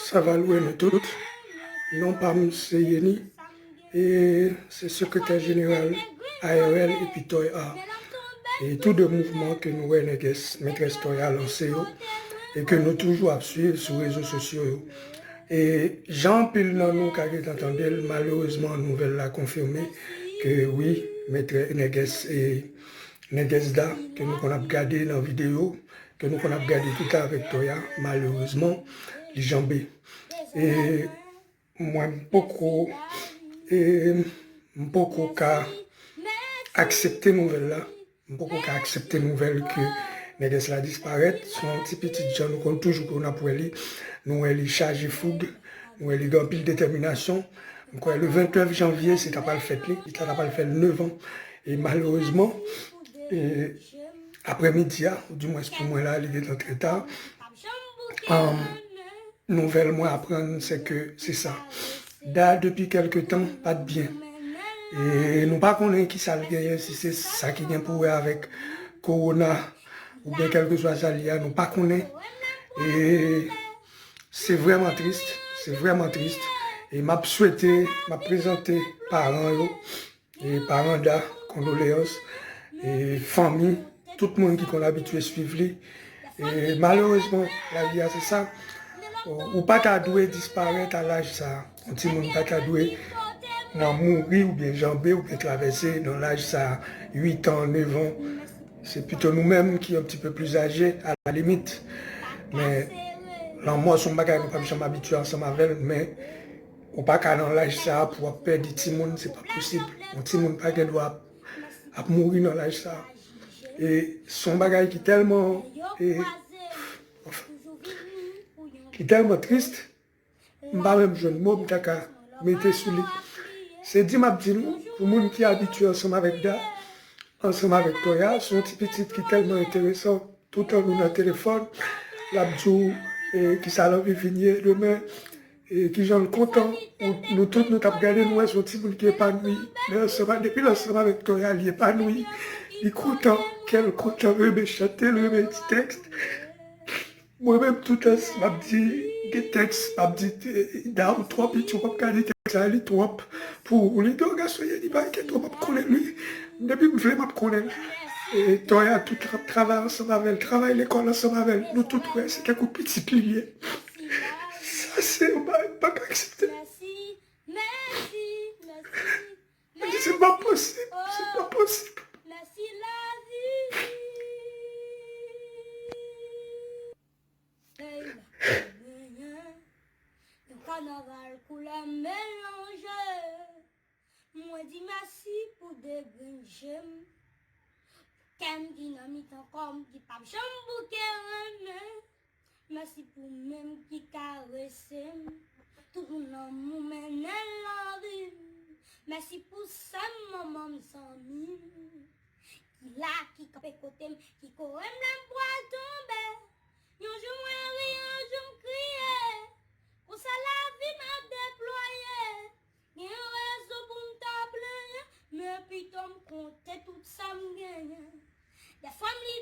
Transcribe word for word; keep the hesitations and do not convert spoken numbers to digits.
Savalwe nou tout. Non pa m se Yeni, e se sekretè jeneral A R L epi Toy Art. E tou de mouvman ke nou wè nègès, mètrès Toy Art lanse yo, e ke nou toujou ap swiv sou rezo sosyo yo. E jan anpil nan nou ka gentan tande l, malerezman, nouvèl la konfime ke wi, mètrè, nègès, e nègès Da, ke nou konn ap gade nan videyo, ke nou konn ap gade tout avèk Toya, malerezman, li janbe. E mwen, m poko, e m poko ka aksepte nouvèl la. M poko ka aksepte nouvèl ke nègès la disparèt. Se yon ti pitit jan nou konn toujou konn ap wè li. Nou wè li chaje foug. Nou wè li gen anpil detèminasyon. M kwè le vennèf janvye, se ta pral fèt li. Li ta, ta pral fè l nèf an. E malerezman, e, aprèmidi a, ou dimwens pou mwen la, li gentan trè ta. Anm, nouvèl mwen aprann, se ke se sa. Da, depi kèlke tan, pa t byen. E nou pa konnen ki sa l genyen, si se sa ki gen pou wè avèk kowona oubyen kèlkeswa sa l ye a, nou pa konnen. E se vrèman tris, se vrèman tris. E m ap swete, m ap prezante paran yo, e paran Da, kondoleyans, e fanmi, tout moun ki konn abitye swiv li. E malerezman, lavi a se sa. Ou, ou pa ta dwe disparèt a laj sa a. Yon timoun pa ta dwe nan mouri oubyen janbe oubyen travèse nan laj sa a, uit an, nèf an. Se pito nou menm ki yon ti pe pli aje, a la limit. Men lanmò se yon bagay nou p ap janm abitye ansanm avè l, men ou pa ka nan laj sa a pou w ap pèdi timoun, se pa posib. Yon timoun pa gen dwa ap, ap mouri nan laj sa a. E se yon bagay ki tèlman, e, ki tèlman tris, m pa menm jwenn mo m ta ka mete sou li. Se di m ap di nou, pou moun ki abitye ansanm avèk Da, ansanm avèk Toya, se yon ti pitit ki tèlman enteresan. Toutan nou nan telefòn, l ap di w, e, kisa l anvi vin ye demen, e, kijan l kontan. Nou, nou tout, nou t ap gade, nou wè se yon timoun ki epanoui. Lè ansanm, depi l ansanm avèk Toya, li epanoui. Li kontan, kè l kontan, renmen chante, l renmen di tèks. Mwen menm, toutan, si m ap di, gen tèks, m ap di, e, Da, ou twò piti, ou p ap ka li tèks sa, li twòp pou ou. Li di, o, gason, Yeni pa gen twòp, m ap konnen li. Depi m vle, m ap konnen l. E, Toya, tout, l ap travay ansanm avè l, travay lekòl ansanm avè l. Nou tout wè, se tankou pitit li ye. Sa, se yon bagay m pa ka aksepte. Mwen di, se pa posib, se pa posib. Yon kanaval koulè melanje. Mwen di mèsi pou de grenn je m. Kè m ki nan mitan kò m ki p ap janm bouke renmen. Mèsi pou men m ki karese m. Tout moun lanmou mennen l nan vi m. Mèsi pou sè m, manman m, zanmi m. Ki la, ki kanpe kote m, ki kore m lè m pral tonbe. Yon jou mwen ri, yon jou m kriye. Konsa lavi m ap deplwaye. Gen rezon pou m ta plenyen, men pito m konte tout sa m genyen. Dèfwa m li